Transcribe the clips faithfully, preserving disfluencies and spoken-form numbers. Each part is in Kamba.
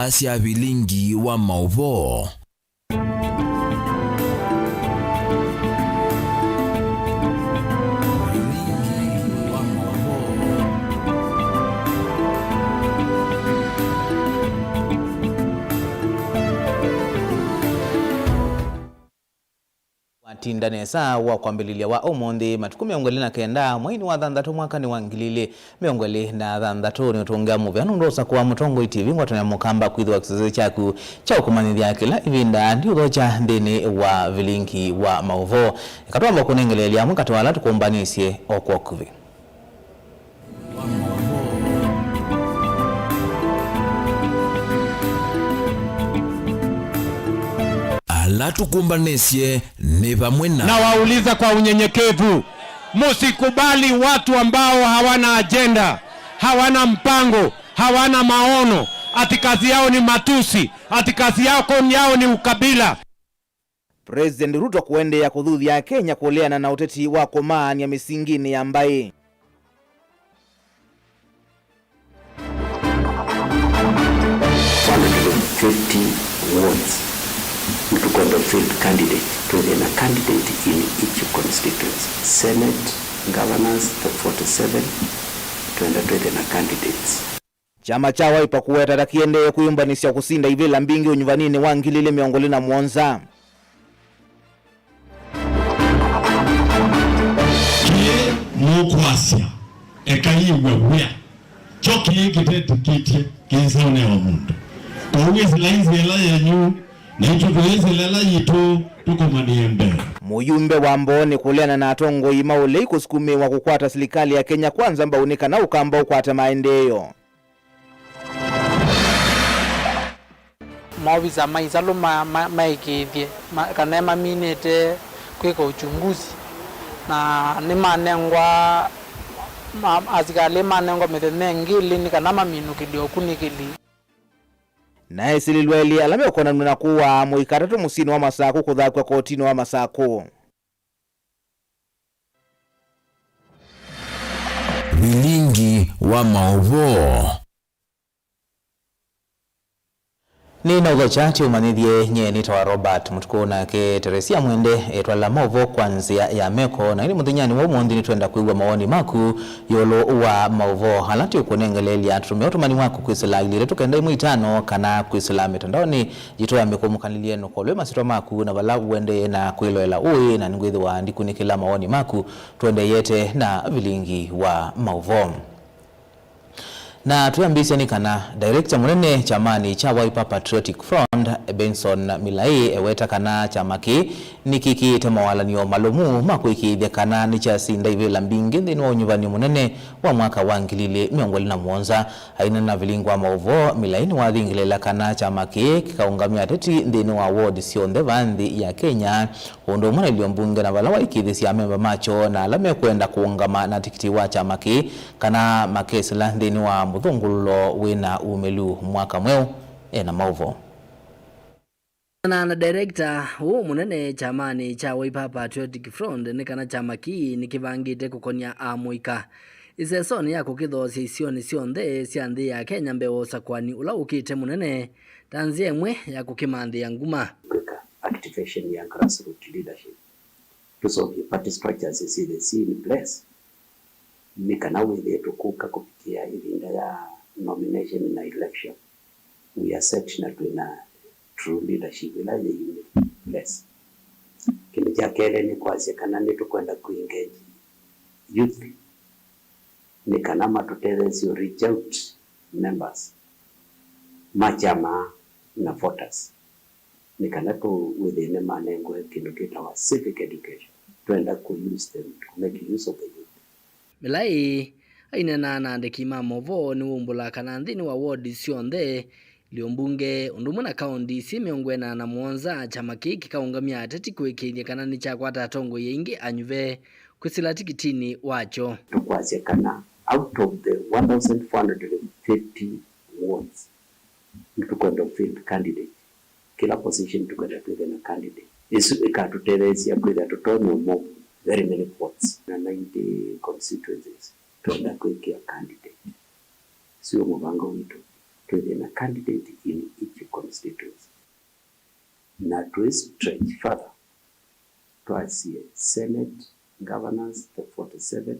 Asya vilingi wa maũvoo. Watinda nesa wa kwambĩlĩlya wa ũmũnthĩ, matukũ mĩongo ĩlĩ na kenda, mweinĩ wa thanthatũ, mwakanĩ wa ngili ilĩ mĩongo ĩlĩ na thanthatũ, nĩũtũngĩa mũvea nũndũ ũsakũa mũtongoi T V ngwatanĩo ya Mũkamba kwĩthĩwa kĩsese kyaku kya ũkũmanyĩthya kĩla ĩvinda ndiũthokya nthĩnĩ wa vilingi wa maũvoo. Eka twamba kũnengeleelya amwe katĩ wa ala tũkũmbanĩsye o kwa ũkuvĩ. Ala tũkũmbanĩsye nĩ vamwe na. Nawauliza kwa unyenyekevu, msikubali watu ambao hawana ajenda, hawana mpango, hawana maono, ati kazi yao ni matusi, ati kazi yao, yao ni ukabila. President Ruto kũendeea kũthuthya Akenya kũleana na ũteti wa kũmaany'a mĩsinginĩ ya mbaĩ. One hundred and fifty wards, nĩtũkwenda field candidate, twĩthĩe na candidate in each constituency. Senate, governors, the forty-seven, twenda twĩthĩe na candidates. Kyama kya Wiper kũweta ta kĩendee kwĩyũmbanĩsya kũsinda ivĩla mbingĩ ũnyuvaninĩ wa ngili ilĩ mĩongo ĩlĩ na mũonza. Kĩĩ mũkwasya, eka yĩw'a wĩa, kyo kĩĩ kĩtetĩkĩtye kĩsaũnĩ wa mũndũ. Kwoou ĩsĩlai nzĩa ĩla yenyu, naitũ tũyĩsĩle ĩla yitũ, tũkomanĩe mbee. Mũyumbe wa Mbooni kũleana na atongoi ma ũlei kũsukumĩĩwa kũkwata silikalĩ ya Kenya Kwanza mbau nĩ kana Ũkamba ũkwate maendeeo. Maovisa ma isalũ ma-, ma-, maĩkĩĩthye ma-, kana nĩmaminĩte kwĩka uchunguzi, na nĩmanengwa, ma-, asikalĩ manengwa mĩthenya ĩngĩ ĩlĩ nĩ kana maminũkĩlye ũkunĩkĩli. Na esĩlĩlwa elĩ ala mekonanw'a na kũaa amũika atatũ mũsyĩnĩ wa Masakũ kũthakw'a kotinĩ wa Masakũ. Vilingi wa maũvoo. Nĩnaũthokya tũmanyĩthye, nyie nĩtawa Robert Mũtukũ, nake Teresia Mwende etwala maũvoo kwa nzĩa ya meko, na ĩndĩ mũthenyanĩ wa ũmũnthĩ nĩtwenda kwĩw'a mawoni maku ĩũlũ wa maũvoo ala tũkũnengeleelya. Tũtũmĩa ũtũmani waku kwĩsĩla ilĩ itatũ kenda ĩmwe itano kana kwĩsĩla mĩtandaonĩ yitũ ya mĩkũmũkanĩlye nũkolwe masyĩtwa maku na vala ũendee na kwĩloela ũĩ, na nĩngwĩthĩwa ndikunĩkĩla mawoni maku tũendeeyete na vilingi wa maũvoo. Na twĩambĩĩsya nĩ kana director mũnene kyamanĩ kya Wiper Patriotic Front, Benson Milai, eweta kana kyama kĩĩ nĩkĩkĩĩte mawalany'o malũmu ma kũĩkĩĩthya kana nĩkyasinda ivĩla mbingĩ nthĩnĩ wa ũnyuvani mũnene wa mwaka wa ngili ilĩ mĩongo ĩlĩ na mũonza. Aineena na vilingi wa maũvoo, Milai nĩwathingĩlĩĩla kana kyama kĩĩ kĩkaũngamya ateti nthĩnĩ wa ward syonthe vaa nthĩ ya Kenya, ũndũ ũmwe na ilio mbunge, na vala waĩkĩĩthĩsye amemba makyo na ala mekwenda kũũngama na tikiti wa kyama kĩĩ kana makesĩla nthĩnĩ wa mũthũngũlũlo wĩna umĩlu mwaka mweũ ena maũvoo. Na, na director ũũ mũnene kyamanĩ kya Wiper Patriotic Front nĩ kana kyama kĩĩ nĩkĩvangĩte kũkonya amũika ĩsesonĩ ya kũkĩthoosya isionĩ syonthe sya nthĩ ya Kenya mbee wa ũsakũani ũla ũkĩte mũnene, ta nzĩa ĩmwe ya kũkĩmanthĩa nguma. Kwĩka activation ya grassroot leadership, tũseũvye party structures syĩthĩe syĩ in place, nĩ kana wĩthĩe tũkũka kũvikĩa ĩvinda ya nomination na election, we are set na twĩ na true leadership ĩla yĩ in place. Kĩndũ kya kelĩ nĩ kwasya kana nĩtũkwenda kũ engage youth, nĩ kana matũtetheesye ũ reach out members ma kyama na voters, nĩ kana tũ wĩthĩe nĩmanengwe kĩndũ kĩtawa civic education. Twenda kũ use them to make use of the youth. Milai aineenaa na andĩki ma maũvoo nĩwaumbũla kana nthĩnĩ wa ward syonthe, ilio mbunge ũndũ ũmwe na kaũnti syĩ mĩongo ĩna na mũonza, kyama kĩĩ kĩkaũngamya ateti kũĩkĩĩthya kana nĩkyakwata atongoi aingĩ anyuve kwĩsĩla tikitinĩ wakyo. Tũkwasya kana out of the one thousand four hundred and thirty wards, nĩtũkwenda field candidate. Kĩla position tũkwenda twĩthĩe na candidate. Ĩsu ĩkatũtetheesya kwĩthĩa tũtonya move very many votes. Na ninety constituencies, twenda kwĩkĩa candidate. Sio mũvango witũ. twĩthĩe na candidate in each constituency. Na twĩ stretch further, twasye Senate, governors, the forty-seven,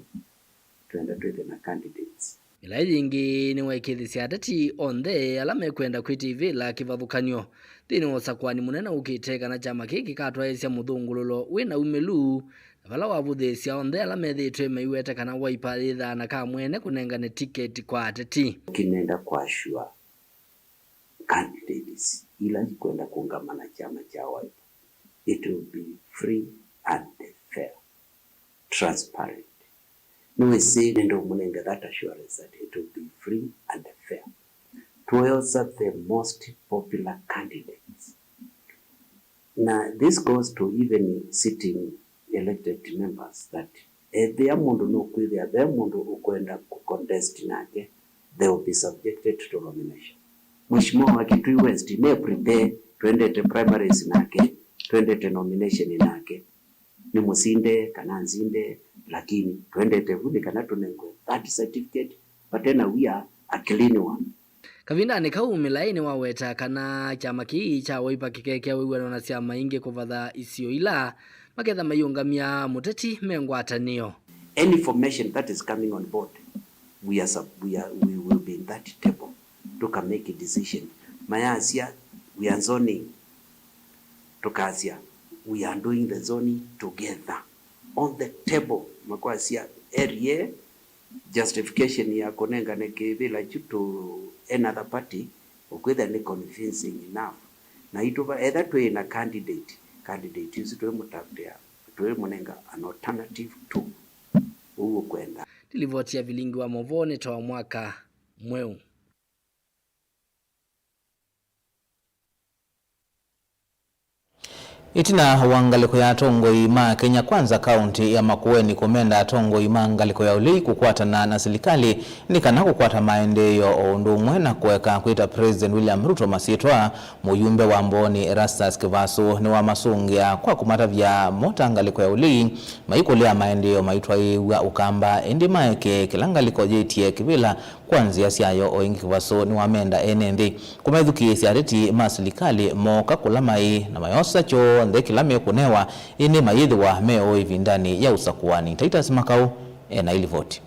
twenda twĩthĩe na candidates. Ĩla yĩngĩ nĩwaĩkĩĩthĩsya ateti onthe ala mekwenda kwĩtĩvĩla kĩvathũkany'o nthĩnĩ wa ũsakũani mũnene ũkĩte kana kyama kĩĩ kĩkatwaĩĩsya mũthũngũlũlo wĩ na umĩlu, na vala wavũthĩĩsya onthe ala methĩĩtwe maiweta kana Wiper yĩthaa na kamwene kũnengane tiketi kwa ateti. Kĩnenda kwa sure candidates ila ikwenda kũngama na kyama kya Wiper, it will be free and fair, transparent. Nĩwĩsĩ nĩndũmũnenga that assurance that it will be free and fair. Tuoyosa the most popular candidates. Na this goes to even sitting elected members that ethĩa mũndũ nũkwĩthĩa ve mũndũ ũkwenda kũcontest nake, they will be subjected to nomination. Mheshimiwa wa Kitui West, me prepare, twendete primaries nake, twendete nomination nake. Nĩmũsinde kana nsinde, lakini twendete vu nĩ kana tũnengwe that certificate, vate na wia, a clean one. Kavindanĩ kau, Milai nĩwaweta kana kyama kĩĩ kya Wiper kĩkekĩa wĩw'ano na syama ingĩ kũvatha isio ila maketha maiũngamya mũteti me ngwatanĩo. Any formation that is coming on board, we are sub-, we are, we will be in that table. Tũka make a decision. Mayasya, "We are zoning," tũkasya, "We are doing the zoning together." On the table, makwasya, "Erie, justification ya kũnengane kĩvĩla kyu to another party, ũkwĩthĩa nĩ convincing enough." Na itũva, etha twĩ na candidate, candidate ũsu twĩmũtavũtĩa, twĩmũnenga an alternative to ũu ũkwenda. Nĩ livoti ya Vilingi wa Mauvoo nĩ ta wa mwaka mweũ. Ĩtina wa ngalĩko ya atongoi ma Kenya Kwanza kaunti ya Makueni kũmenda atongoi ma ngalĩko ya ũlei kũkwatana na silikalĩ nĩ kana kũkwata maendeeo o ũndũ ũmwe na kũeka kwĩta President William Ruto masyĩtwa, mũyumbe wa Mbooni Erastus Kĩvasũ nĩwamasũngĩa kwa kũmatavya mo ta ngalĩko ya ũlei maikũlĩa maendeeo maitwaĩĩw'a Ũkamba, ĩndĩ maeke kĩla ngalĩko yĩtie kĩvĩla kwa nzĩa syayo. O ĩngĩ, Kĩvasũ nĩwamenda ene nthĩ kũmethukĩĩsya ateti ma silikalĩ mooka kũla maĩ na mayosa kyonthe kĩla mekũnewa, ĩndĩ mayĩthĩwa me o ĩvindanĩ ya ũsakũani. Titus Makau ena ĩlivoti.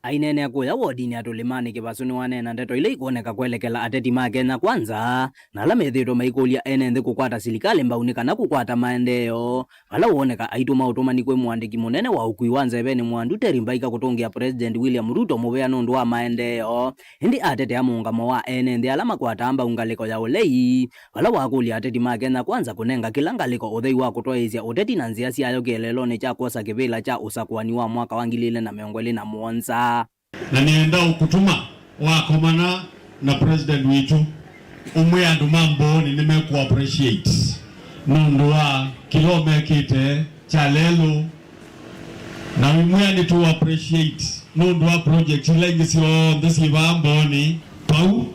Aineenea kũya wodinĩ ya Tũlĩmanĩ, Kĩvasũ nĩwaneena ndeto ila ikwoneka kwelekela ateti ma Kenya Kwanza na ala methĩĩtwe maikũlya ene nthĩ kũkwata silikalĩ mbau nĩ kana kũkwata maendeeo. Vala woneka aitũma ũtũmani kwĩ mũandĩki mũnene wa ũkui wa nzeveni Mwandu Terry Mbaika kũtũngĩa President William Ruto mũvea nũndũ wa maendeeo, ĩndĩ atetea mũũngamo wa ene nthĩ ala makwataa mbau ngalĩko ya ũlei, vala wakũlya ateti ma Kenya Kwanza kũnenga kĩla ngalĩko ũthei wa kũtwaĩĩsya ũteti na nzĩa syayo kĩeleelonĩ kya kwosa kĩvĩla kya ũsakũani wa mwaka wa ngili ilĩ na mĩongo ĩlĩ na mũonza. Na nĩenda ũkũtuma wakomana na president witũ, ũmwĩe andũ ma Mbooni nĩmekũ appreciate nũndũ wa kĩla ũmekĩte kya lelũ, na wĩmwĩa nĩtũ appreciate nũndũ wa project ila ingĩ syonthe syĩ vaa Mbooni. Vau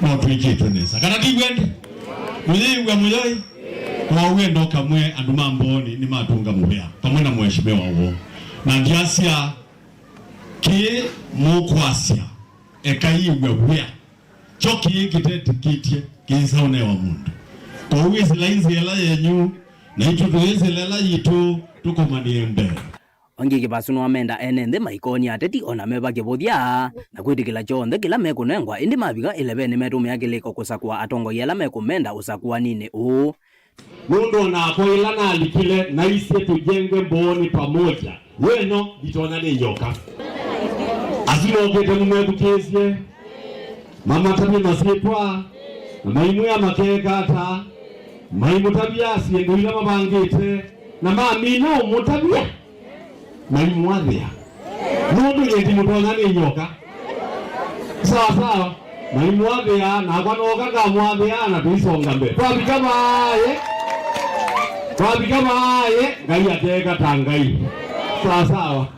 no twĩkĩtwe nesa, kana ti w'o ĩndĩ? Mũyĩw'a mũyoi? Kwa w'o enda ũkamwĩe andũ ma Mbooni nĩmatũnga mũvea vamwe na mheshimiwa woo, na ndyasya kĩĩ mũkwasya, eka yĩw'a wĩa. Kyo kĩĩ kĩtetĩkĩtye kĩisaũnewa mũndũ. Kwoou ĩsĩlai nzĩa ĩla yenyu, naitũ tũyĩsĩla ĩla yitũ, tũkomanĩe mbee. Ĩngĩ, Kĩvasũ nĩwamenda ene nthĩ maikonie ateti o na me va kĩvũthya, na kwĩtĩkĩla kyonthe kĩla mekũnengwa, ĩndĩ mavika ĩlevenĩ metũmĩa kĩlĩko kũsakũa atongoi ala mekũmenda ũsakũaninĩ ũũ. Nũndũ o nakwa ĩla nalikile naisye tujenge Mbooni pamoja, yu ĩno nditonya nĩ yoka. Asu mokĩte mũmethukĩĩsye, mamatavye masyĩtwa, na maimwĩa makeeka ata, maimũtavya syĩndũ ila mavangĩte, na mamina ũmũtavya, maimũathĩa. Nũndũ nyie ndimũtonya nĩ nyoka. Sawa sawa. Maimũathĩa, nakwa nooka ngamwathĩa, na tũisonga mbee. Twavika vaaye, twavika vaaye, Ngai ateeka ta Ngai. Sawa sawa.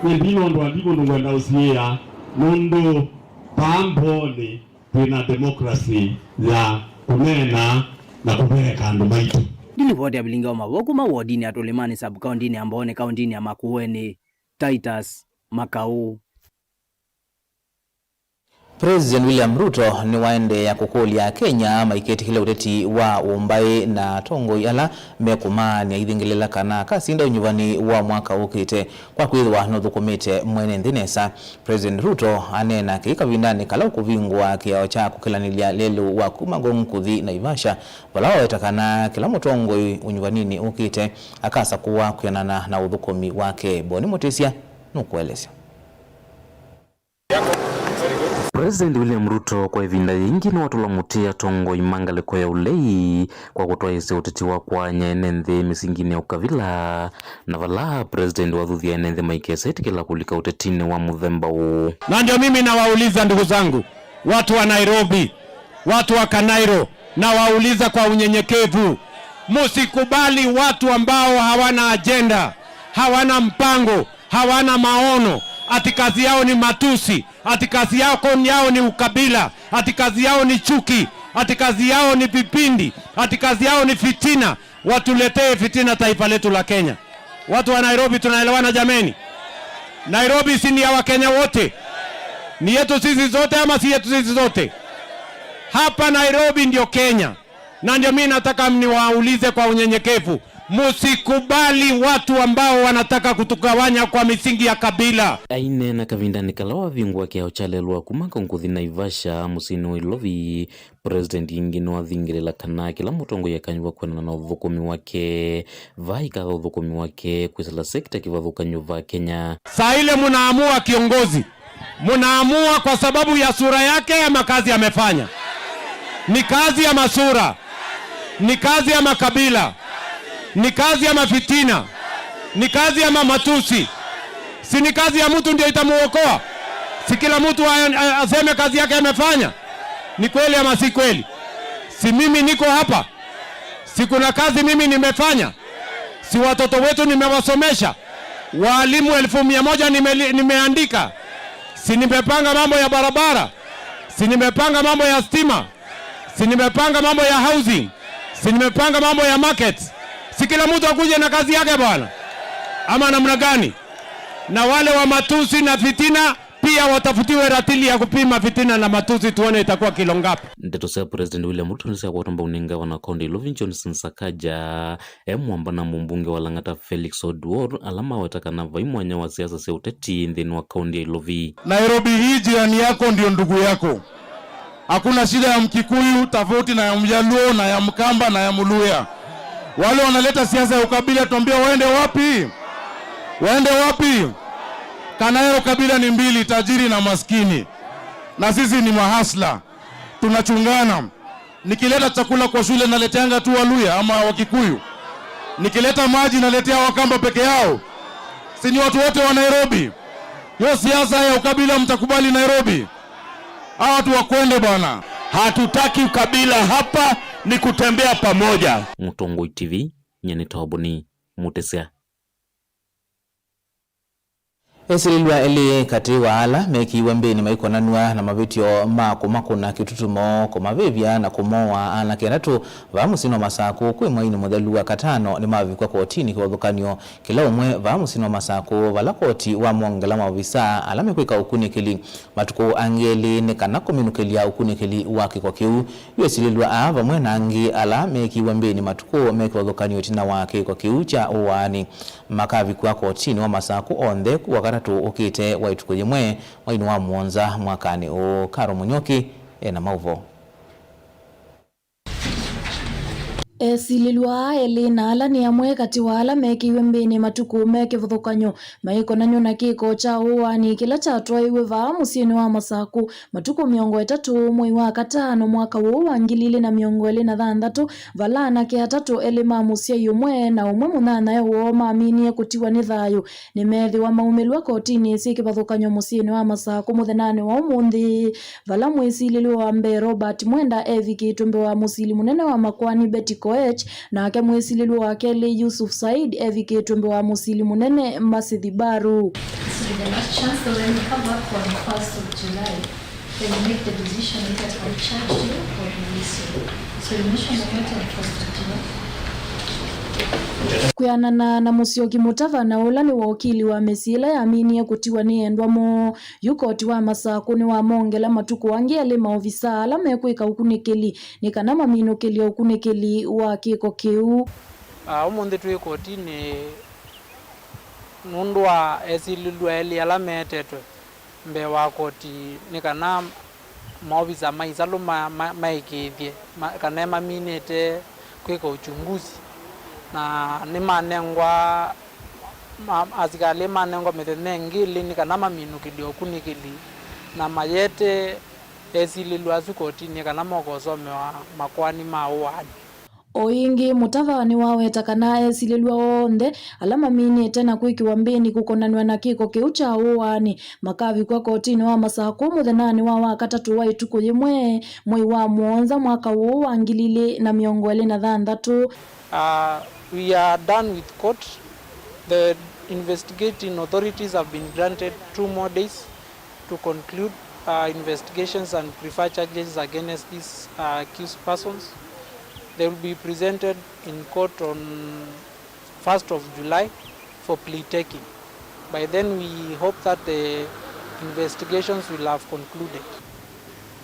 Nyie ndinondwa ndi mũndũ ngwenda ũsiĩĩa, nũndũ vaa Mbooni twĩ na democracy ya kũneena na kũveeka andũ maitũ. Nĩ livoti ya Vilingi wa Mavoo kuma wodinĩ ya Tũlĩmanĩ, sub-kaũntĩnĩ ya Mbooni, kaũntĩnĩ ya Makueni. Titus Makau. President William Ruto nĩwaendeea kũkũlya Akenya maiketĩkĩle ũteti wa ũmbaĩ na atongoi ala mekũmaany'a ithingĩlĩla kana akasinda ũnyuvani wa mwaka ũkĩte kwa kwĩthĩwa nũthũkũmĩte mwene nthĩ nesa. President Ruto aneena kĩĩ kavindanĩ kala ũkũvingũa kĩao kya kũkĩlanĩlya lelũ wa kuma Ngong kũthi Naivasha, vala waweta kana kĩla mũtongoi ũnyuvaninĩ ũkĩte akasakũwa kwĩanana na ũthũkũmi wake. Boni Mũtĩsya nũkũelesya. President William Ruto kwa ĩvinda yĩngĩ nĩwatũla mũtĩ atongoi ma ngalĩko ya ũlei kwa kũtwaĩĩsya ũteti wa kwaany'a ene nthĩ mĩsinginĩ ya ũkavila, na vala President wathuthya ene nthĩ maikesa ĩtĩkĩla kũlika ũtetinĩ wa mũthemba ũũ. Na ndio mimi nawauliza, ndugu zangu, watu wa Nairobi, watu wa Kanairo, nawauliza kwa unyenyekevu, msikubali watu ambao hawana ajenda, hawana mpango, hawana maono, ati kazi yao ni matusi, ati kazi yao, yao ni ukabila, ati kazi yao ni chuki, ati kazi yao ni vipindi, ati kazi yao ni fitina, watuletee fitina taifa letu la Kenya. Watu wa Nairobi, tunaelewana jameni? Nairobi si ni ya Wakenya wote? Ni yetu sisi zote ama si yetu sisi zote? Hapa Nairobi ndio Kenya. Na ndio mimi nataka mniwaulize kwa unyenyekevu, msikubali watu ambao wanataka kutugawanya kwa misingi ya kabila. Aineena kavindanĩ kala wavingũa kĩao kya lelũ wa kuma Ngong kũthi Naivasha mũsyĩnĩ wa Ilovi, President ĩngĩ nĩwathingĩlĩla kana kĩla mũtongoi akanyuva kwendana na ũthũkũmi wake. Vai katha ũthũkũmi wake kwĩsĩla sekta kĩvathũkany'o va Kenya. Saa ile mnaamua kiongozi, mnaamua kwa sababu ya sura yake ama kazi amefanya? Ni kazi ama sura? Ni kazi ama kabila? Ni kazi ama fitina? Ni kazi ama matusi? Si ni kazi ya mtu ndio itamuokoa? Si kila mtu a-, a-, aseme kazi yake amefanya? Ni kweli ama si kweli? Si mimi niko hapa? Si kuna kazi mimi nimefanya? Si watoto wetu nimewasomesha? Walimu elfu mia moja nimeli-, nimeandika? Si nimepanga mambo ya barabara? Si nimepanga mambo ya stima? Si nimepanga mambo ya housing? Si nimepanga mambo ya markets? Si kila mtu akuje na kazi yake bwana? Ama namna gani? Na wale wa matusi na fitina pia watafutiwe ratili ya kupima fitina na matusi, tuone itakuwa kilo ngapi. Ndeto sya President William Ruto nĩsyakwatwa mbau nĩ ngavana wa kaunti ya Ilovi Johnson Sakaja, e mwamba na mũmbunge wa Lang'ata Felix Oduor, ala maweta kana vai mwanya wa siasa sya ũteti nthĩnĩ wa kaunti ya Ilovi. Nairobi hii, jirani yako ndio ndugu yako. Hakuna shida ya Mkikuyu tofauti na ya Mjaluo na ya Mkamba na ya Mluya. Wale wanaleta siasa ya ukabila, tuambie waende wapi? Waende wapi? Kanaero kabila ni mbili, tajiri na maskini. Na sisi ni mahasla. Tunachungana. Nikileta chakula kwa shule naleteanga tu Waluya ama Wakikuyu? Nikileta maji naletea Wakamba peke yao? Si ni watu wote wa Nairobi? Hiyo siasa ya ukabila mtakubali Nairobi? Hawa watu wakwende bwana. Hatutaki ukabila hapa, ni kutembea pamoja. Mũtongoi T V, nyie nĩ Toboni Mũtĩsya. Esilĩlw'a elĩ katĩ wa ala mekiiwe mbĩnĩ maikonanw'a na mavĩtyo ma kũmakũna kĩtutumo, kũmavĩvya na kũmoa anake atatũ vaa mũsyĩnĩ wa Masakũ kwĩ mweinĩ mũthelu wa katano nĩmavikw'a kotinĩ kĩvathũkany'o kĩla ũmwe vaa mũsyĩnĩ wa Masakũ, vala koti wamongela maovisaa ala mekwĩka ũkunĩkĩli matukũ angĩ elĩ nĩ kana kũminũkĩlya ũkunĩkĩli wa kĩko kĩu. Yu esilĩlw'a aa vamwe na angĩ ala mekiiwe mbĩnĩ matukũ me kĩvathũkany'o ĩtina wa kĩko kĩu kya ũaani makavikw'a kotinĩ wa Masakũ onthe ku Wakatatũ ũkĩte wa ĩtukũ yĩmwe mweinĩ wa mũonza mwakanĩ ũũ. Karo Mũnyoki ena maũvoo. Esilĩlw'a aa elĩ na ala nĩ amwe katĩ wa ala mekĩiwe mbĩnĩ matukũ me kĩvathũkany'o maikonanw'a na kĩko kya ũaani kĩla kyatwaĩwe vaa mũsyĩnĩ wa Masakũ matukũ mĩongo ĩtatũ mwei wa katano mwaka ũũ wa ngili ilĩ na mĩongo ĩlĩ na thanthatũ, vala anake atatũ, elĩ ma mũsyai ũmwe na ũmwe mũnyanyae woo, maminie kũtiwa nĩ thayũ nĩmeethĩwa maumĩlw'a kotinĩ syĩ kĩvathũkany'o mũsyĩnĩ wa Masakũ mũthenyanĩ wa ũmũnthĩ, vala mwĩsilĩlw'a wa mbee Robert Mwenda evikĩtwe mbee wa mũsili mũnene wa makoani Betty Koech, nake mwĩsilĩlw'a wa kelĩ Yusuf Said evikĩtwe mbee wa mũsili mũnene Masithi Baru. This will be the last chance, so when you come back on first of July, they will make the decision either to charge you or release you. So you mentioned the matter of prostitution. Kwĩanana na Mũsyoki Mũtava, na ũla nĩ wokili wa mĩsyĩ ĩla yaminie kũtiwa nĩ endwa moo, yu koti wa Masakũ nĩwamongela matukũ angĩ elĩ maovisaa ala mekwĩka ũkunĩkĩli nĩ kana maminũkĩlye ũkunĩkĩli wa kĩko kĩu. Ah, ũmũnthĩ twĩ kotinĩ nũndũ wa esilĩlw'a elĩ ala meetetwe mbee wa koti nĩ kana maovisa ma isalũ ma, ma, maĩkĩĩthye ma, kana nĩmaminĩte kwĩka uchunguzi, na nĩmanengwa ma, asikalĩ manengwa mĩthenya ĩngĩ ĩlĩ nĩ kana maminũkĩlye ũkunĩkĩli na mayete esilĩlw'a asu kotinĩ kana mokosomewa makoani ma ũaani. O ĩngĩ, Mũtava nĩwaweta kana esilĩlw'a onthe ala maminĩte na kwĩkĩwa mbĩnĩ kũkonanw'a na kĩko kĩu kya ũaani makavikwa kotinĩ wa Masakũ mũthenyanĩ wa Wakatatũ wa ĩtukũ yĩmwe mwei wa mũonza mwaka ũũ wa ngili ilĩ na mĩongo ĩlĩ na thanthatũ. Uh, we are done with court. The investigating authorities have been granted two more days to conclude uh, investigations and prefer charges against these uh, accused persons. They will be presented in court on first of July for plea taking. By then, we hope that the investigations will have concluded.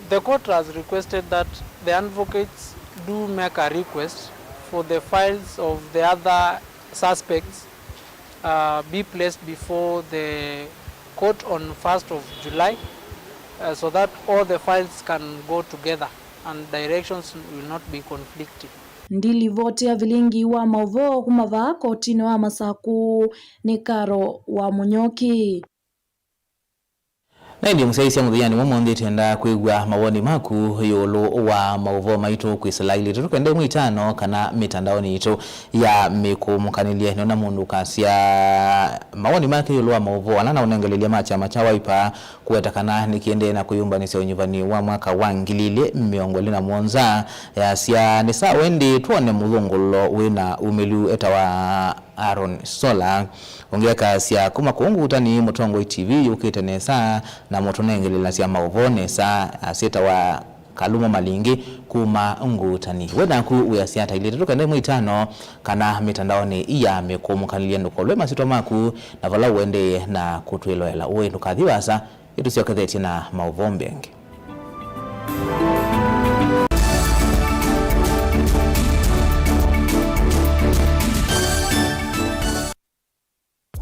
The court has requested that the advocates do make a request for the files of the other suspects uh, be placed before the court on first of July, uh, so that all the files can go together and directions will not be conflicting. Ndilivoti ya vilingi wa maũvoo kuma vaa kotinĩ wa Masakũ nĩ Karo wa Mũnyoki. Na ĩndĩ mũsyaĩĩsya mũthenyanĩ wa ũmũnthĩ, twĩenda kwĩw'a mawoni maku ĩũlũ wa maũvoo maitũ kwĩsĩla ilĩ tatu kenda ĩmwe itano kana mĩtandaonĩ yitũ ya mĩkũũmũkanĩlye. Nĩona mũndũ ũkasya mawoni make ĩũlũ wa maũvoo ala naũnengelelya ma kyama kya Wiper kũweta kana nĩkĩendee na kwĩyũmbanĩsya ũnyuvani wa mwaka wa ngili ilĩ mĩongo ĩlĩ na mũonza. Yasya, "Nĩ sawa ĩndĩ twone mũthũngũlũlo wĩ na umĩlu." Etawa Aaron Sola. Ũngĩ akasya, "Kuma kũu Ngutani, Mũtongoi T V yũkĩte nesa na mũtũnengelelasya maũvoo nesa." Asyĩtawa Kalumo Malingi kuma Ngutani. We naku wĩasya ata, ilĩ tatu kenda ĩmwe itano kana mĩtandaonĩ ya mĩkũũmũkanĩlye? Ndũkolwe masyĩtwa maku na vala ũendee na kũtwĩloela ũĩ. Ndũkathi vaasa, ĩtũsyokethetye na maũvoo mbengĩ.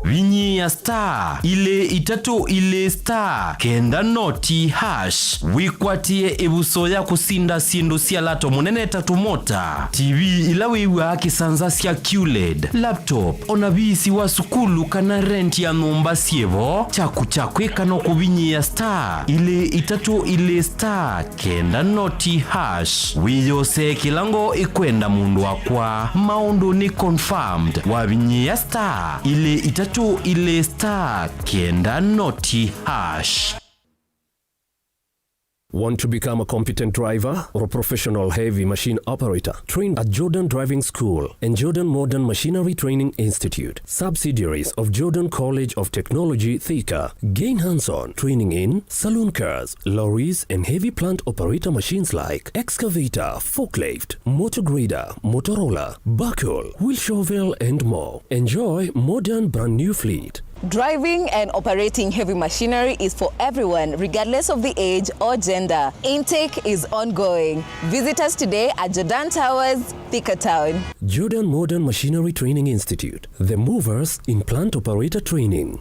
Vinyĩĩa star ilĩ itatũ ilĩ star kenda noti hash wĩkwatĩe ĩvuso ya kũsinda syĩndũ sya lato mũnene ta tũmota, T V ila wĩw'aa kĩsanza sya QLED, laptop, o na viisi wa sukulu kana rent ya nyũmba syĩ vo. Kyaku kya kwĩka no kũvinyĩĩa star ilĩ itatũ ilĩ star kenda noti hash. Wĩyosee kĩla ngoo ĩkwenda, mũndũ wakwa. Maũndũ nĩ confirmed. Wavinyĩĩa star ilĩ itatũ ilĩ star kenda noti hash. Want to become a competent driver or a professional heavy machine operator? Train at Jordan Driving School and Jordan Modern Machinery Training Institute, subsidiaries of Jordan College of Technology, Thika. Gain hands-on training in saloon cars, lorries, and heavy plant operator machines like excavator, forklift, motor grader, motor roller, backhoe, wheel shovel, and more. Enjoy modern brand new fleet. Driving and operating heavy machinery is for everyone, regardless of the age or gender. Intake is ongoing. Visit us today at Jordan Towers, Thika Town. Jordan Modern Machinery Training Institute, the movers in plant operator training.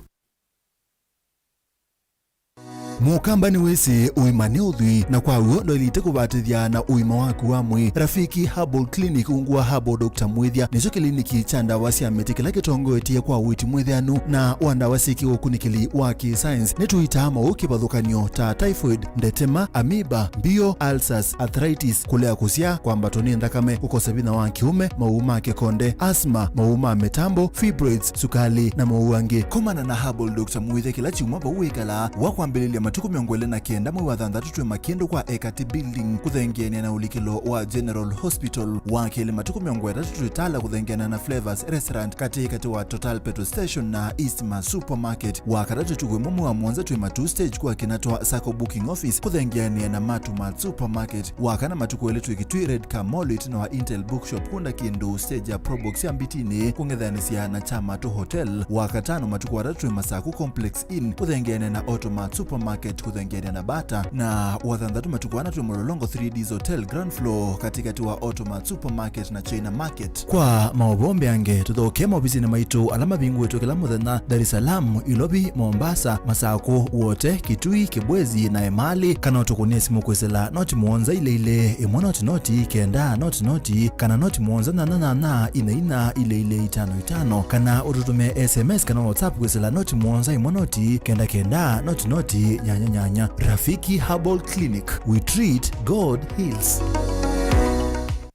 Mũkamba nĩwĩsĩ ũima nĩ ũthwii, na kwa w'o ndwaĩlĩte kũvatĩthya na ũima waku wa mwĩĩ. Rafiki Herbal Clinic, ungu wa Herbal Doctor Mwĩthya, nĩkyo kĩliniki kya ndawa sya mĩtĩ kĩla kĩtongoetye kwa ũiiti mwĩthĩanu na wa ndawa syĩkĩwe ũkunĩkĩli wa kĩ-science. Nĩtũitaa maũũ kĩvathũkany'o ta typhoid, ndetema, amoeba, mbio, ulcers, arthritis, kũlea kũsyaa, kwambatwa nĩ nthakame, kũkosa vinya wa kĩũme, mawau ma kĩkonde, asthma, mawau ma mĩtambo, fibroids, sukalĩ, na mawau angĩ. Komana na Herbal Doctor Mwĩthya kĩla kyumwa vau wĩkalaa wa kwambĩlĩlya Matukũ mĩongo ĩlĩ na kenda mwei wa thanthatũ twĩ Makĩndũ kwa Ekati Building kũthengeanĩa na ũlikĩlo wa General Hospital. Wa kelĩ matukũ mĩongo ĩtatũ twĩ Tala kũthengeanĩa na Flavors Restaurant katĩ katĩ wa Total Petrol Station na Eastmart Supermarket. Wa katatũ ĩtukũ ĩmwe mwei wa mũonza twĩ Matuu Stage kwa Kinatwa Sacco Booking Office kũthengeanĩa na Matumat Supermarket. Wa kana matukũ elĩ twĩ Kitui Red Car Mall ĩtina wa Intel Bookshop kũnda kĩndũ stage ya Probox ya Mbitinĩ kũng'ethanĩsya na Chamatu Hotel. Wa katano matukũ atatũ twĩ Masaku Complex Inn kũthengeanĩa na Automat Supermarket kũthengeanĩa na Bata, na wa thanthatũ matukũ ana twĩ Mlolongo three Ds Hotel ground floor katĩkatĩ wa Automat Supermarket na China Market. Kwa maũvoo mbeange, tũthokee maovisinĩ maitũ ala mavingũĩtwe kĩla mũthenya Dar es Salaam, Ilovi, Mombasa, Masakũ, Wote, Kitui, Kibwezi na Emali, kana ũtũkũnĩe simũ kwĩsĩla noti mũonza ilĩ ilĩ, ĩmwe noti noti, kenda noti noti, kana noti mũonza nyanya nyanya, inya inya, ilĩ ilĩ, itano itano, kana ũtũtũmĩe S M S kana WhatsApp kwĩsĩla noti mũonza ĩmwe noti, kenda kenda, noti noti, nyanya nyanya. Rafiki Herbal Clinic, we treat, God heals.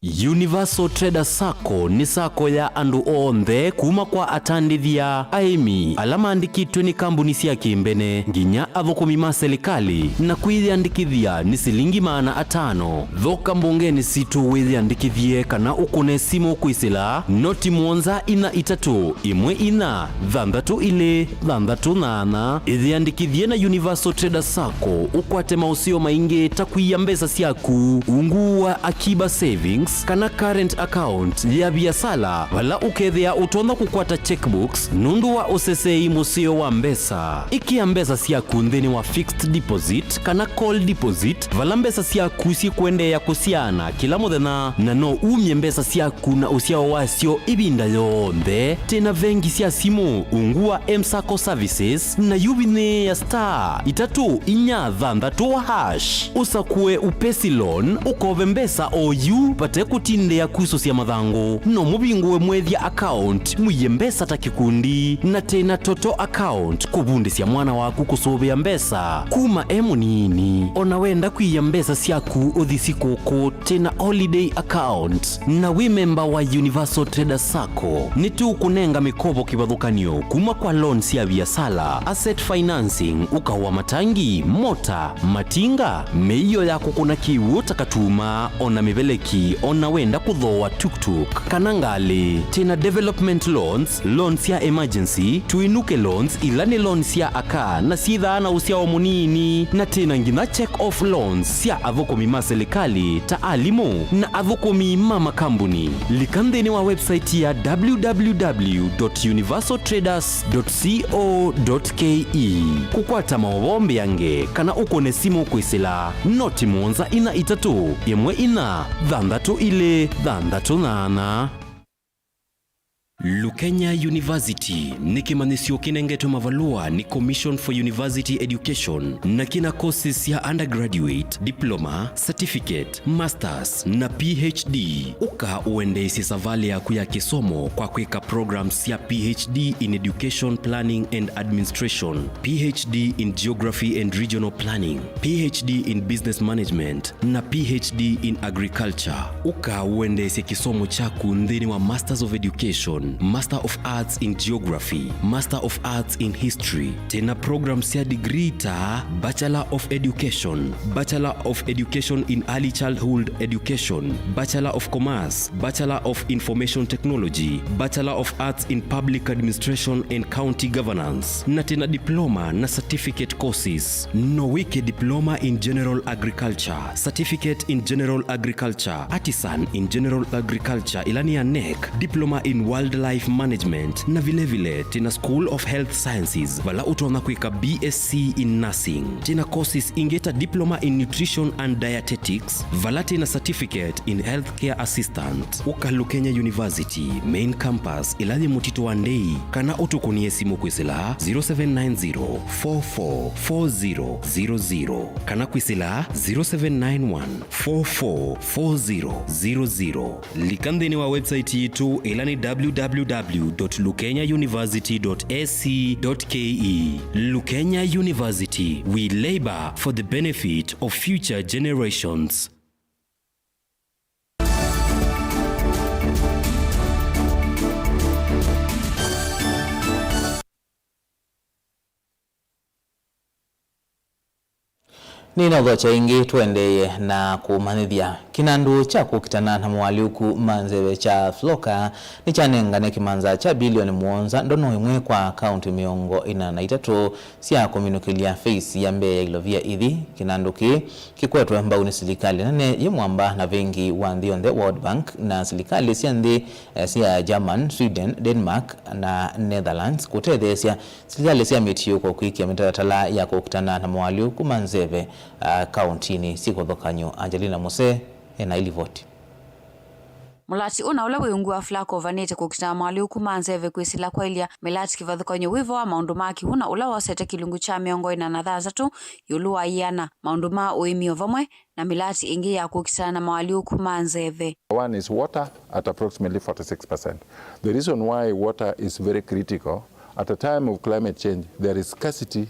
Universal Trader Sacco nĩ sacco ya andũ onthe, kuma kwa atandĩthya, aĩmi, ala maandĩkĩtwe nĩ kambuni sya kĩmbene, nginya athũkũmi ma silikalĩ, na kwĩyĩandĩkĩthya nĩ silingi maana atano. Thoka mbongenĩ sitũ wĩyĩandĩkĩthye kana ũkũne simũ kwĩsĩla noti mũonza inya itatũ ĩmwe inya thanthatũ ilĩ thanthatũ nyanya. Ĩyĩandĩkĩthye na Universal Trader Sacco ũkwate maũseo maingĩ ta kũia mbesa syaku ungu wa Akiba Savings kana current account ya viasala, vala ũkethĩa ũtonya kũkwata checkbooks nũndũ wa ũsesei mũseo wa mbesa. Ĩkĩa mbesa syaku nthĩnĩ wa fixed deposit kana call deposit, vala mbesa syaku syĩkũendeea kũsyaana kĩla mũthenya, na no umye mbesa syaku na ũsyao wasyo ĩvinda yonthe. Twĩ na vengi sya simũ ungu wa M-Sacco Services, na yu vinyĩĩa star itatũ inya thanthatũ hash, ũsakũe Upesi Loan, ũkove mbesa o yu vate kũtindĩa kusũsya mathangũ. No mũvingũe mwethya account, mũie mbesa ta kĩkundi, na twĩ na Toto account, kũvundĩsya mwana waku kũsũvĩa mbesa kuma e mũnini. O na wenda kwia mbesa syaku ũthi sikũkũ, twĩ na holiday account. Na wĩ memba wa Universal Trader Sacco, nĩtũkũnenga mĩkovo kĩvathũkany'o kuma kwa loan sya viasala, asset financing, ũkaũ wa matangi, mota, matinga, mĩio ya kũkũna kĩw'ũ ta katuma, o na mĩveleki, o na wenda kũthooa tuktuk kana ngalĩ. Twĩ na development loans, loans sya emergency, tũinũke loans, ila nĩ loans sya aka na syĩthaa na ũsyao mũnini, na twĩ na nginya check off loans sya athũkũmi ma silikalĩ ta alimũ na athũkũmi ma makambuni. Lika nthĩnĩ wa website ya w w w dot universal traders dot co dot k e kũkwata maũvoo mbeange kana ũkũne simũ kwĩsĩla noti mũonza inya itatũ ĩmwe inya thanthatũ ilĩ thanthatũ nyanya. Lukenya University nĩ kĩmanyĩsyo kĩnengetwe mavalũa nĩ Commission for University Education na kĩna courses sya undergraduate, diploma, certificate, masters na P H D. Ũka ũendeesye savalĩ yaku ya kĩsomo kwa kwĩka programs sya P H D in Education Planning and Administration, P H D in Geography and Regional Planning, P H D in Business Management, na P H D in Agriculture. Ũka ũendeesye kĩsomo kyaku nthĩnĩ wa Masters of Education, Master of Arts in Geography, Master of Arts in History. Twĩ na programs sya degree ta Bachelor of Education, Bachelor of Education in Early Childhood Education, Bachelor of Commerce, Bachelor of Information Technology, Bachelor of Arts in Public Administration and County Governance, na twĩ na diploma na certificate courses. No wĩke diploma in general agriculture, certificate in general agriculture, artisan in general agriculture, ĩla nĩ ya nec, diploma in wildlife management, na vilevile twĩ na School of Health Sciences, vala ũtonya kwĩka B S C in nursing. Twĩ na courses ingĩ ta diploma in nutrition and dietetics, vala twĩ na certificate in healthcare assistant. Ũka Lukenya University main campus, ĩla yĩ Mũtitũ wa Ndei, kana ũtũkũnĩe simũ kwĩsĩla zero seven nine zero, four four four zero zero zero, kana kwĩsĩla zero seven nine one, four four four zero zero zero. Lika nthĩnĩ wa website yitũ, ĩla nĩ w w w dot lukenya university dot a c dot k e. Lukenya University, we labor for the benefit of future generations. Nĩnaũthokya ĩngĩ, tũendeeye na kũmanyĩthya. Kĩnandũ kya kũkitana na moalyũku ma nzeve kya Floka nĩkyanengane kĩmanza kya bilioni mũonza ndono ĩmwe kwa kaũntĩ mĩongo ĩna na itatũ sya kũminũkĩlya phase ya mbee ya ilovia ithi. Kĩnandũ kĩĩ kĩkwetwe mbau nĩ silikalĩ nene yĩ mwamba na vengi wa nthĩ yonthe, World Bank, na silikalĩ sya nthĩ, eh, sya German, Sweden, Denmark na Netherlands kũtetheesya silikalĩ sya mĩtiũko kwĩkĩa mĩtalatala ya kũkitana na moalyũku ma nzeve, ah, kaũntĩnĩ syĩ kĩvathũkany'o. Angelina Mose ena ilivoti. Mũlati ũna ũla wĩ ungu wa Flaka ũvanĩte kũkitana moalyũku ma nzeve kwĩsĩla kwaĩlya mĩlati kĩvathũkany'o wĩ vo wa maũndũ ma kĩw'ũ na ũla wosete kĩlungu kya mĩongo ĩna na thanthatũ ĩũlũ wa ĩana, maũndũ ma ũĩmi o vamwe na mĩlati ĩngĩ ya kũkitana na moalyũku ma nzeve. One is water at approximately forty-six percent. The reason why water is very critical, at a time of climate change, there is scarcity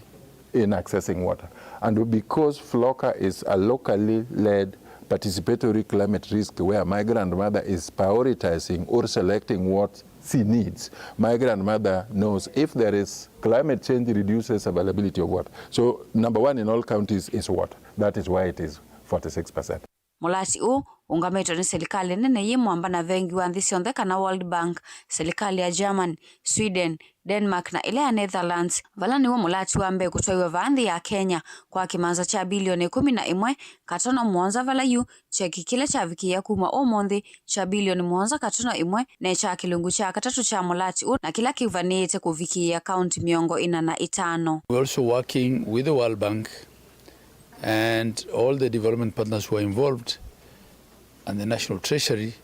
in accessing water. And because Floka is a locally led participatory climate risk where my grandmother is prioritizing or selecting what she needs, my grandmother knows if there is climate change reduces availability of water. So number one in all counties is water. That is why it is forty-six percent. Mũlati ũũ ũũngamĩtwe nĩ silikalĩ nene yĩ mwamba na vengi wa nthĩ syonthe kana World Bank, silikalĩ ya German, Sweden, Denmark na ĩla ya Netherlands, vala nĩw'o mũlati wa mbee kũtwaiwa vaa nthĩ ya Kenya kwa kĩmanza kya bilioni ĩkũmi na ĩmwe katono mũonza, vala yu kyeki kĩla kyavikĩĩa kuma ũmũnthĩ kya bilioni mũonza katono ĩmwe ne kya kĩlungu kya katatũ kya mũlati ũũ na kĩla kĩvanĩĩte kũvikĩĩa kaunti mĩongo ĩna na itano. We're also working with the World Bank and all the development partners who are involved and the National Treasury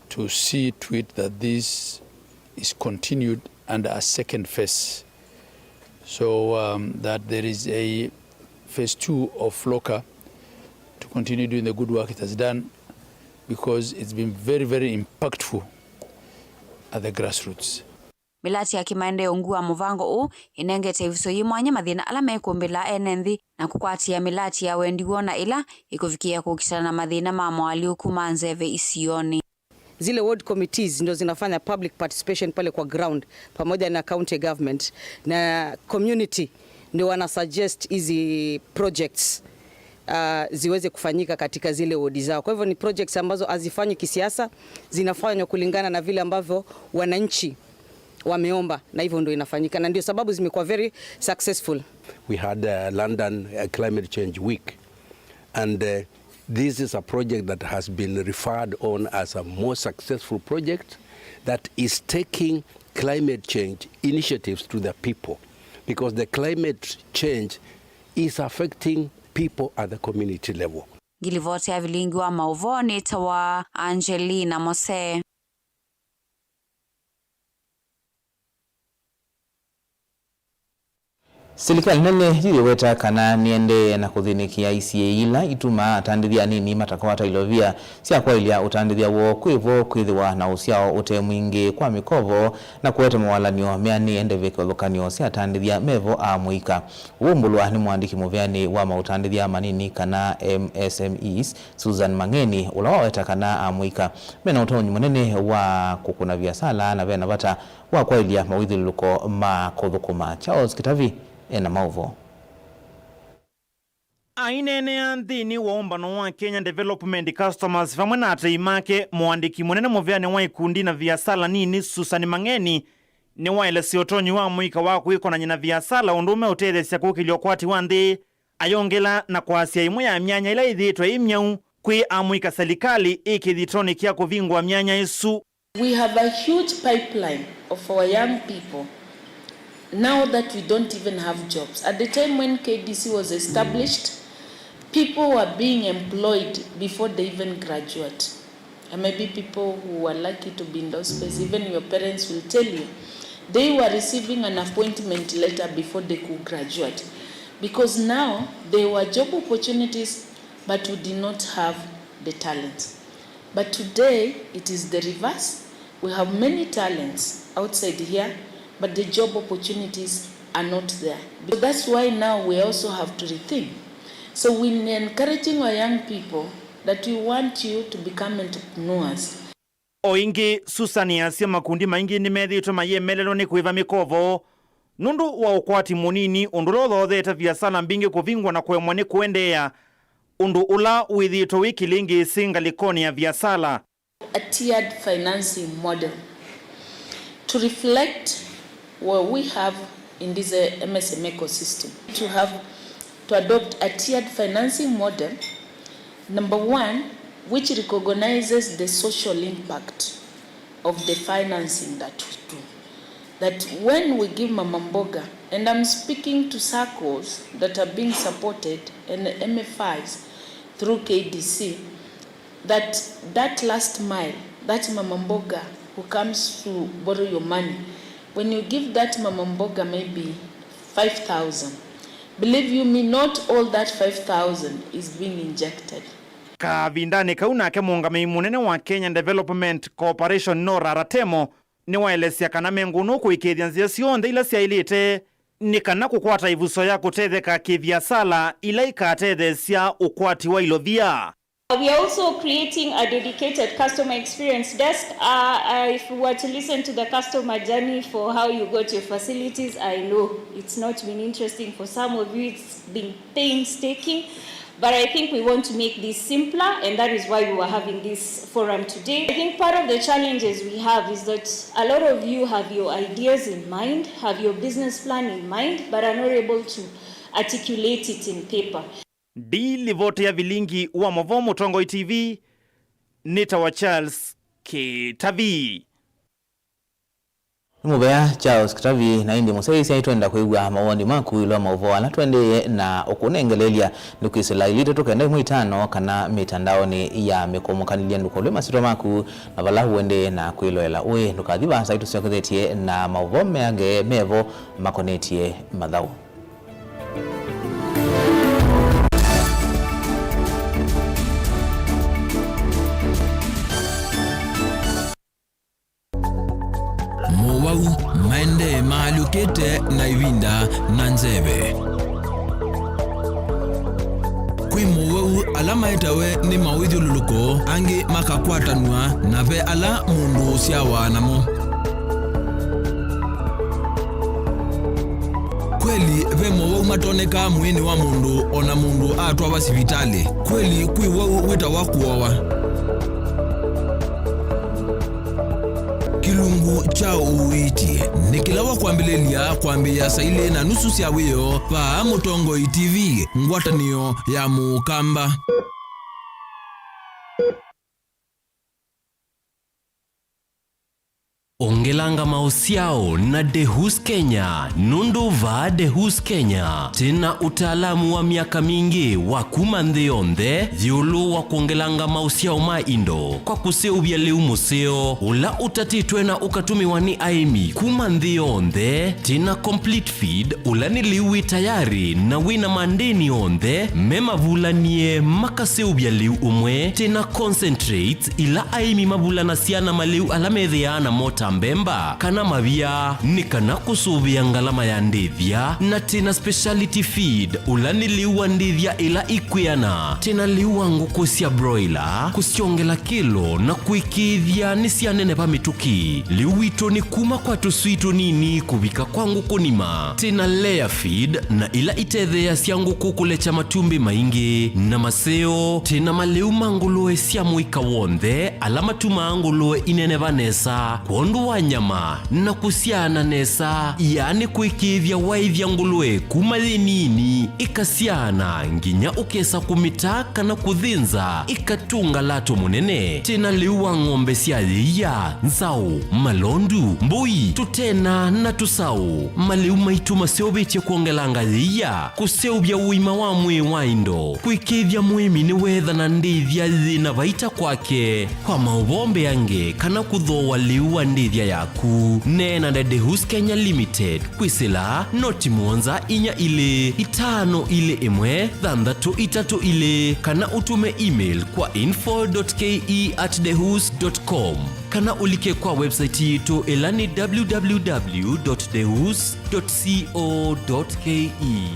to see to it that this is continued under a second phase. So, um, that there is a phase two of Floka to continue doing the good work it has done, because it's been very, very impactful at the grassroots. Mĩlati ya kĩmaendeeo ungu wa mũvango ũũ ĩnengete ĩvuso yĩ mwanya mathĩna ala mekũmbĩla ene nthĩ na kũkwatĩĩa mĩlati ya wendi woo na ĩla ĩkũvikĩĩa kũkitana na mathĩna ma moalyũku ma nzeve isionĩ. Zile ward committees ndio zinafanya public participation pale kwa ground pamoja na county government na community ndio wana suggest hizi projects, uh, ziweze kufanyika katika zile wodi zao. Kwa hivyo ni projects ambazo hazifanyi kisiasa, zinafanywa kulingana na vile ambavyo wananchi wameomba, na hivyo ndio inafanyika, na ndio sababu zimekuwa very successful. We had, uh, London, uh, Climate Change Week, and, uh, this is a project that has been referred on as a more successful project that is taking climate change initiatives to the people, because the climate change is affecting people at the community level. Ngilivoti ya vilingi wa maũvoo nĩtawa Angelina Mose. Silikalĩ nene yĩweta kana nĩendee na kũthĩnĩkĩa isiĩĩ ila itumaa atandĩthya anini matakwata ilovia sya kwaĩlya ũtandĩthya woo kwĩ vo kwĩthĩwa na ũsyao ũte mwingĩ kwa mĩkovo na kũete mawalany'o meanĩe ndeve kĩvathũkany'o sya atandĩthya me vo a mũika. Ũvumbũlwa nĩ mũandĩki mũveanĩ wa maũtandĩthya manini kana M S M Es, Susan Mang'eni, ũla waweta kana amũika mena ũtonyi mũnene wa kũkũna viasala na vena vata wa kwaĩlya mawĩthyũlũlũko ma kũthũkũma. Charles Kĩtavi ena maũvoo. Aineenea nthĩnĩ wa ũmbano wa Kenya Development Customers vamwe na atei make, mũandĩki mũnene mũveanĩ wa ikundi na viasala nini Susan Mang'eni nĩwaelesya ũtonyi wa mũika wa kwĩkonany'a na viasala ũndũ ũmeũtetheesya kũkĩlya ũkwati wa nthĩ. Ayongela na kwasya ĩmwe ya myanya ĩla yĩthĩĩtwe ĩ myaũ kwĩ amũika, selikalĩ ĩ kĩthitonĩ kya kũvingũa myanya ĩsu. We have a huge pipeline of our young people now that we don't even have jobs. At the time when K D C was established, people were being employed before they even graduate. And maybe people who were lucky to be in those spaces, even your parents will tell you, they were receiving an appointment letter before they could graduate. Because now there were job opportunities, but we did not have the talent. But today, it is the reverse. We have many talents outside here, but the job opportunities are not there. So that's why now we also have to rethink. So we're encouraging our young people that we want you to become entrepreneurs. O ĩngĩ, Susan asya makundi maingĩ nĩmethĩĩtwe mayĩemelelwa nĩ kũĩva mĩkovo, nũndũ wa ũkwati mũnini, ũndũ ũla ũthoothete viasala mbingĩ kũvingwa na kũemwa nĩ kũendeea, ũndũ ũla wĩthĩĩtwe wĩ kĩlĩngĩĩsĩ ngalĩkonĩ ya viasala. A tiered financing model to reflect what we have in this, uh, M S M E ecosystem. To have, to adopt a tiered financing model, number one, which recognizes the social impact of the financing that we do. That when we give mama mboga, and I'm speaking to circles that are being supported and M F Is through K D C, that, that last mile, that mama mboga who comes to borrow your money, when you give that mama mboga maybe five thousand, believe you me, not all that five thousand is being injected. Kavindanĩ kau nake mũũngamĩi mũnene wa Kenya Development Corporation, Nora Ratemo, nĩwaelesya kana mengũnũ kũĩkĩĩthya nzĩa syonthe ila syaĩlĩte nĩ kana kũkwata ĩvuso ya kũtetheka kĩviasala ila ikatetheesya ũkwati wa ilovia. We are also creating a dedicated customer experience desk. Uh, uh, if we were to listen to the customer journey for how you got your facilities, I know it's not been interesting for some of you. It's been painstaking, but I think we want to make this simpler, and that is why we were having this forum today. I think part of the challenges we have is that a lot of you have your ideas in mind, have your business plan in mind, but are not able to articulate it in paper. Ndi livoti ya vilingi wa mavoo Mũtongoi T V, nĩtawa Charles Kĩtavi. Nĩ mũvea Charles Kĩtavi, na ĩndĩ mũsyaĩĩsya nĩtwenda kwĩw'a mawoni maku ĩũlũ wa maũvoo ala tũendee na ũkũnengeleelya. Nĩkwĩsĩla ilĩ itatũ kenda ĩmwe itano kana mĩtandaonĩ ya mĩkũmũkanĩlye ndũkolwe masyĩtwa maku na vala ũendee na kwĩloela ũĩ. Ndũkathi vaasa, ĩtũsyokethetye na maũvoo meange mevo makonetye mathaũ. Mowau maendee maalyũkĩte na ĩvinda na nzeve. Kwĩ mowau ala maetawe nĩ mawĩthyũlũlũko, angĩ makakwatanw'a, na ve ala mũndũ ũsyawa namo. Kweli, ve mowau matonekaa mwĩĩnĩ wa mũndũ o na mũndũ atwawa sivitalĩ. Kweli, kwĩ wau wĩtawa kũowa. Kĩlungu kya ũiiti nĩ kĩla wa kwambĩlĩlya kwambĩĩa saa ilĩ na nusu sya wĩoo vaa Mũtongoi T V, ngwatanĩo ya Mũkamba. Ongelanga maũsyao na Dehus Kenya, nũndũ vaa Dehus Kenya twĩ na ũtaalamu wa myaka mingĩ wa kuma nthĩ yonthe ĩũlũ wa kwongelanga maũsyao ma indo kwa kũseũvya lĩu mũseo ũla ũtatĩtwe na ũkatũmĩwa nĩ aĩmi kuma nthĩ yonthe. Twĩ na complete feed, ũla nĩ lĩu wĩ tayarĩ na wĩ na mandĩni onthe me mavulanie makaseũvya lĩu ũmwe. Twĩ na concentrates, ila aĩmi mavulanasya na malĩu ala methĩaa namo ta mbemba kana mavia, nĩ kana kũsũvĩa ngalama ya ndĩthya. Na twĩ na speciality feed, ũla nĩ lĩu wa ndĩthya ila ikwĩana. Twĩ na lĩu wa ngũkũ sya broiler, kũsyongela kĩlo na kũĩkĩĩthya nĩsyaneneva mĩtũkĩ. Lĩu witũ nĩ kuma kwa tũswii tũnini kũvika kwa ngũkũ nima. Twĩ na layer feed, na ila itetheeasya ngũkũ kũlekya matumbĩ maingĩ na maseo. Twĩ na malĩu ma ngũlũe sya mũika w'onthe ala matumaa ngũlũe ineneva nesa kwondũ wa nyama na kũsyaana nesa, yaani kũĩkĩĩthya waĩthya ngũlũe kuma yĩ nini ĩkasyaana nginya ũkesa kũmĩta kana kũthĩnza ĩkatũnga lato mũnene. Twĩ na lĩu wa ng'ombe sya yĩia, nzaũ, malondu, mbũi, tũtena na tũsaũ. Malĩu maitũ maseũvĩtye kwongelanga yĩia, kũseũvya ũima wa mwĩĩ wa indo, kũĩkĩĩthya mũĩmi nĩweethana ndĩthya yĩ na vaita kwake. Kwa maũvoo mbeange kana kũthooa lĩu wa ndĩthya yaku, neena na Dehus Kenya Limited kwĩsĩla noti mũonza inya ilĩ itano ilĩ ĩmwe thanthatũ itatũ ilĩ, kana ũtũme email kwa info dot K E at dehus dot com, kana ũlike kwa website yitũ ĩla nĩ W W W dot dehus dot co dot K E.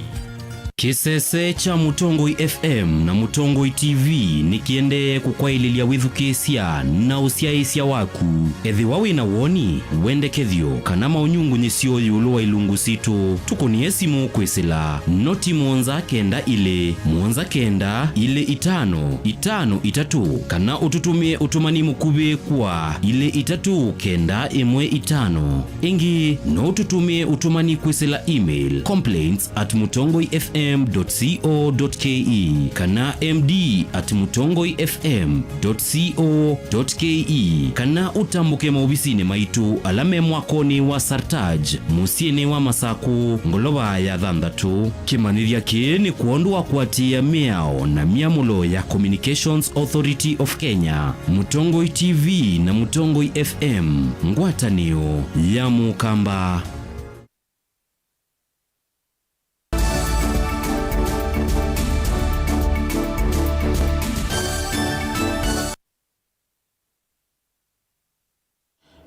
Kĩsese kya Mũtongoi F M na Mũtongoi T V nĩkĩendee kũkwaĩlĩlya wĩthukĩĩsya na ũsyaĩĩsya waku. Ethĩwa wĩ na woni, wendekethyo, kana maũnyungunyĩsyo ĩũlũ wa ilungu sitũ, tũkũnĩe simũ kwĩsĩla noti mũonza kenda ilĩ, mũonza kenda, ilĩ itano, itano itatũ, kana ũtũtũmĩe ũtũmani mũkuvĩ kwa ilĩ itatũ kenda ĩmwe itano. Ĩngĩ, no ũtũtũmĩe ũtũmani kwĩsĩla email, complaints at mutongoi f m dot c o dot k e kana m d at mutongoi f m dot c o dot k e, kana ũtambũke maovisinĩ maitũ ala me mwakonĩ wa Sartaj, mũsyĩnĩ wa Masakũ, ngolova ya thanthatũ. Kĩmanyĩthya kĩĩ nĩ kwondũ wa kũatĩĩa mĩao na myamũlo ya Communications Authority of Kenya, Mũtongoi T V na Mũtongoi F M, ngwatanĩo ya Mũkamba.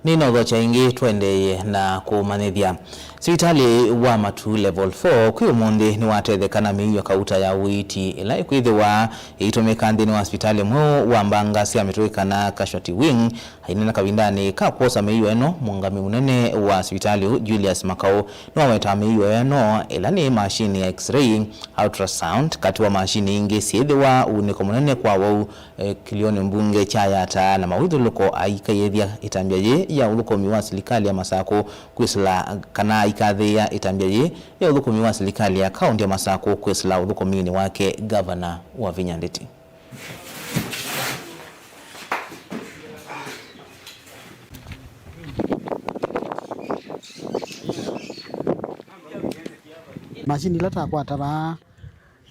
Nĩnothokya ĩngĩ tũendeeye na kũmanyĩthya. Sivitalĩ wa Matuu Level four kwĩ ũmũnthĩ nĩwatetheka na mĩio kauta ya ũiiti ĩla ĩkwĩthĩwa ĩitũmĩka nthĩnĩ wa sivitalĩ mweũ wa mbanga sya mĩtũkĩ kana casualty wing. Aineena kavindanĩ ka kwosa mĩio ĩno, mũũngamĩi mũnene wa sivitalĩ ũũ, Julius Makau, nĩwawetaa mĩio ĩno, ĩla nĩ mashini ya X-ray, ultrasound, katĩ wa mashini ingĩ syĩthĩwa ũunĩko mũnene kwa wau, eh, kĩlĩonĩ mbunge kya Yatta na mawĩthũlũko aikayĩthya ĩtambya yĩĩ ya ũthũkũmi wa silikalĩ ya Masakũ kwĩsĩla kana aikathĩĩa ĩtambya yĩĩ ya ũthũkũmi wa silikalĩ ya kaũntĩ ya Masakũ kwĩsĩla ũthũkũminĩ wake Ngavana Wavinya Ndeti. Mashini ila takwata vaa,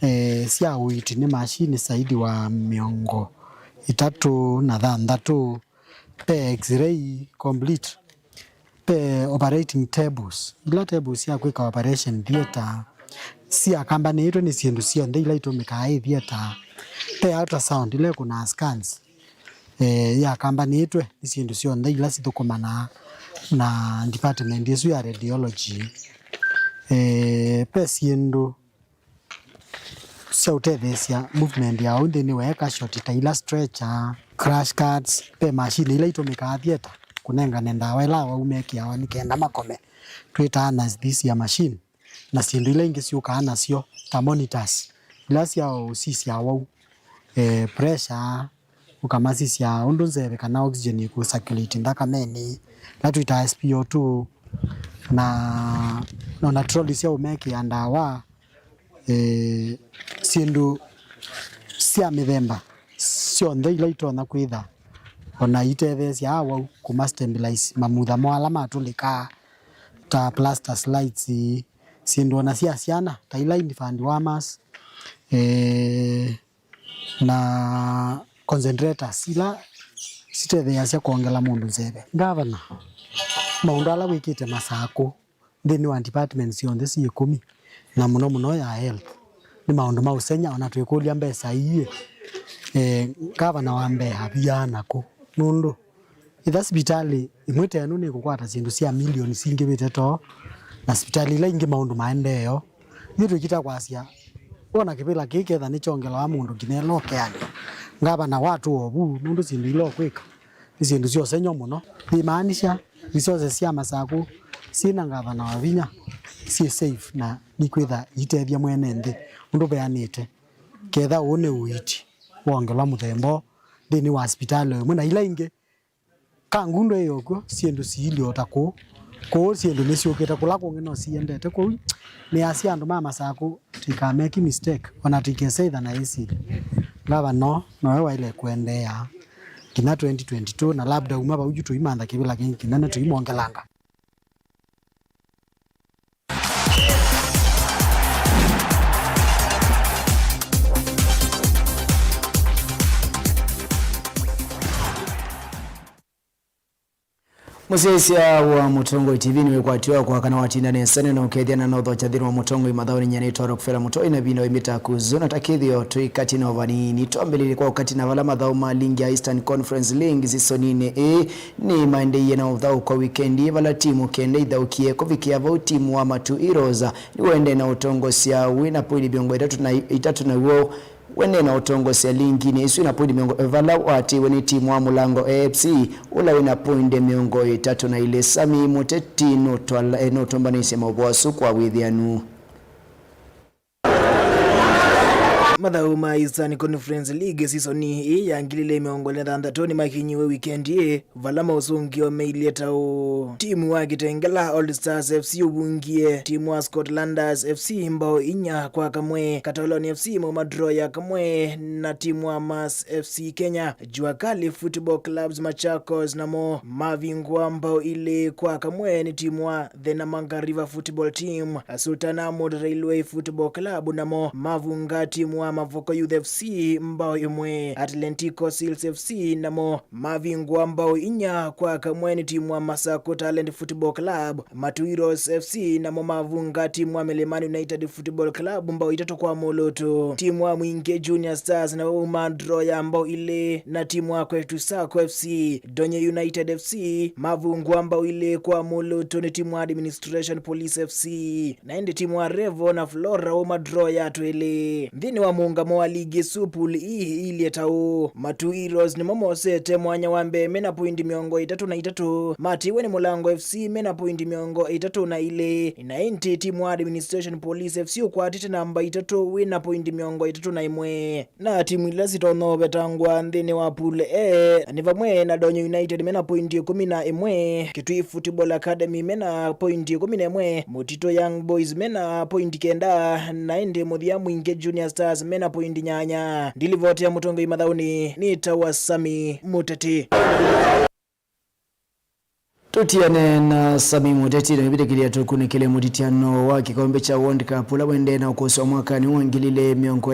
eh, sya ũiiti nĩ mashini zaidi wa mĩongo ĩtatũ na thanthatũ. Ve x-ray complete, ve operating tables, ila tables sya kwĩka operation theatre syakambanĩĩtwe nĩ syĩndũ syonthe ila itũmĩkaa ĩ theatre. Ve ultrasound ila ĩkũnaa scans, eh, yakambanĩĩtwe nĩ syĩndũ syonthe ila sithũkũmanaa na department ĩsu ya radiology. Eh, ve syĩndũ sya ũtetheesya movement ya ũu nthĩnĩ wa eka shoti ta ila stretcher, crash carts, ve mashini ila itũmĩkaa theatre kũnengane ndawa ila awau mekĩawa nĩ kenda makome, twĩtaa anesthesia machine, na syĩndũ ila ingĩ syũkaa nasyo ta monitors ila sya ũsisya awau, eh, pressure, ũkamasisya ũndũ nzeve kana oxygen ĩkũ circulate nthakamenĩ, ila twĩtaa S P O two, na, na ona trolley sya ũmekĩa ndawa, eh, syĩndũ sya mĩthemba syonthe ila itonya kwĩtha ona itetheesya awau kũma stabilize mamutha moo ala matũlĩkaa ta plaster slides, syĩndũ ona sya syana ta ila infant warmers, eh, na concentrators ila sitetheeasya kwongela mũndũ nzeve. Ngavana, maũndũ ala wĩkĩte Masakũ nthĩnĩ wa departments syonthe syĩ ĩkũmi, na mũno mũno ya health, nĩ maũndũ ma ũsenya, ona twĩkũlya mbesa ii, eh, ngavana wa mbee aviaa nakũ? Nũndũ ĩtha sivitalĩ ĩmwe ta ĩno nĩkũkwata syĩndũ sya milioni singĩvĩte too, na sivitalĩ ila ingĩ maũndũ maendee o. Ithyĩ twĩkita kwasya, wona kĩvĩla kĩĩ ketha nĩkyongelawa mũndũ nginya ĩla ũkeanĩwa. Ngavana watũa ũvu, nũndũ syĩndũ ila ũkwĩka nĩ syĩndũ sya ũsenyo mũno. Yĩmaanisha resources sya Masakũ syĩ na ngavana wa vinya syĩ safe na nikwĩtha iitethya mwene nthĩ ũndũ veanĩte. Ketha ũũ nĩ ũiiti wongelwa mũthemba ũũ nthĩnĩ wa sivitalĩ o ĩmwe na ila ingĩ. Kangundo ĩyo kw'o, syĩndũ siilye o ta kũũ. Kũũ syĩndũ nĩsyũkĩte, kũla kũngĩ no siendete. Kwoou nĩasya andũ ma Masakũ tũikameki mistake, ona tũikese ĩtha na ĩsilĩ. Ngavana nowe waĩle kũendeea nginya twenty twenty-two, na labda uma vau yu tũimantha kĩvĩla kĩngĩ kĩnene tũimwongelanga. Mũsyaĩĩsya wa Mũtongoi T V nĩwĩkwatĩwa kwa kana watinda nesa nĩ na ũkethya na nothokya nthĩnĩ wa Mũtongoi mathaũnĩ. Nyie nĩtwa Rockefeller Mũtoi na vĩndĩ wa imita kuzu na takĩthĩo tũikatĩ na vanini. Twambĩlĩlye kwa ũkatĩ na vala mathaũ ma lingi ya Eastern Conference League sisonini ĩĩ nĩ maendeeie na ũthaũko wikendi vala timu kenda ithaũkie kũvikĩa vau timu wa Matu Heroes nĩwendee na ũtongosya wĩ na poindi mĩongo ĩtatũ na itatũ naw'o wene na ũtongosya linginĩ ĩsu na poindi mĩongo vala waatĩĩwe nĩ timu wa Mũlango A F C ũla wĩ na poindi mĩongo ĩtatũ na ilĩ. Sami Mũteti nũtwala- eh, nũtũmbanĩsye maũvoo asu kwa wĩthĩanu. Mathaũ ma Eastern Conference League season ĩĩ ya ngili ilĩ mĩongo ĩlĩ na thanthatũ nĩmakinyiwe wikendi ĩĩ vala maũsũngĩo mailyĩ ta ũũ. Timu wa Kitengela All Stars F C ũvungie timu wa Scotlanders F C mbao inya kwa kamwe. Katoloni F C mauma draw ya kamwe na timu wa Mas F C Kenya. Jua Kali Football Clubs Machakos namo mavingwa mbao ilĩ kwa kamwe nĩ timu wa The Namanga River Football Team. Sultan Ahmud Railway Football Club namo mavunga timu wa Mavoko Youth F C mbao ĩmwe. Atlantico Seals F C namo mavingwa mbao inya kwa kamwe nĩ timu wa Masako Talent Football Club. Matu Heroes F C namo mavunga timu wa Milimani United Football Club mbao itatũ kwa mũlũtũ. Timu wa Mwingi Junior Stars namo mauma draw ya mbao ilĩ na timu wa Kwetu Sacco F C. Donye United F C mavungwa mbao ilĩ kwa mũlũtũ nĩ timu wa Administration Police F C. Na ĩndĩ timu wa Revo na Flora uma draw ya twĩlĩ. Nthĩnĩ wa mũũngamo wa ligi ĩsu, pool E iilyĩ ta ũũ. Matu Heroes nĩmo mosete mwanya wa mbee mena poindi mĩongo ĩtatũ na itatũ, matiwe nĩ Mũlango F C mena poindi mĩongo ĩtatũ na ilĩ, na ĩndĩ timu wa Administration Police F C ũkwatĩte namba itatũ wĩna poindi mĩongo ĩtatũ na ĩmwe. Na timu ila sitonya ũvetangwa nthĩnĩ wa pool E nĩ vamwe na Donyo United mena poindi ĩkũmi na ĩmwe, Kitui Football Academy mena poindi ĩkũmi na ĩmwe, Mũtitũ Young Boys mena poindi kenda, na ĩndĩ Mũthia Mwingĩ Junior Stars mena poindi nyanya. Ndilivoti ya Mũtongoi mathaũnĩ nĩ ta wa Sami Mũteti. Tũtiane na Sami Mũteti na ĩvĩtĩkĩlya tũkunĩkĩle mũtityano wa kĩkombe kya World Cup ũla wendee na ũkũsĩ wa mwakanĩ wa ngili ilĩ mĩongo ĩlĩ.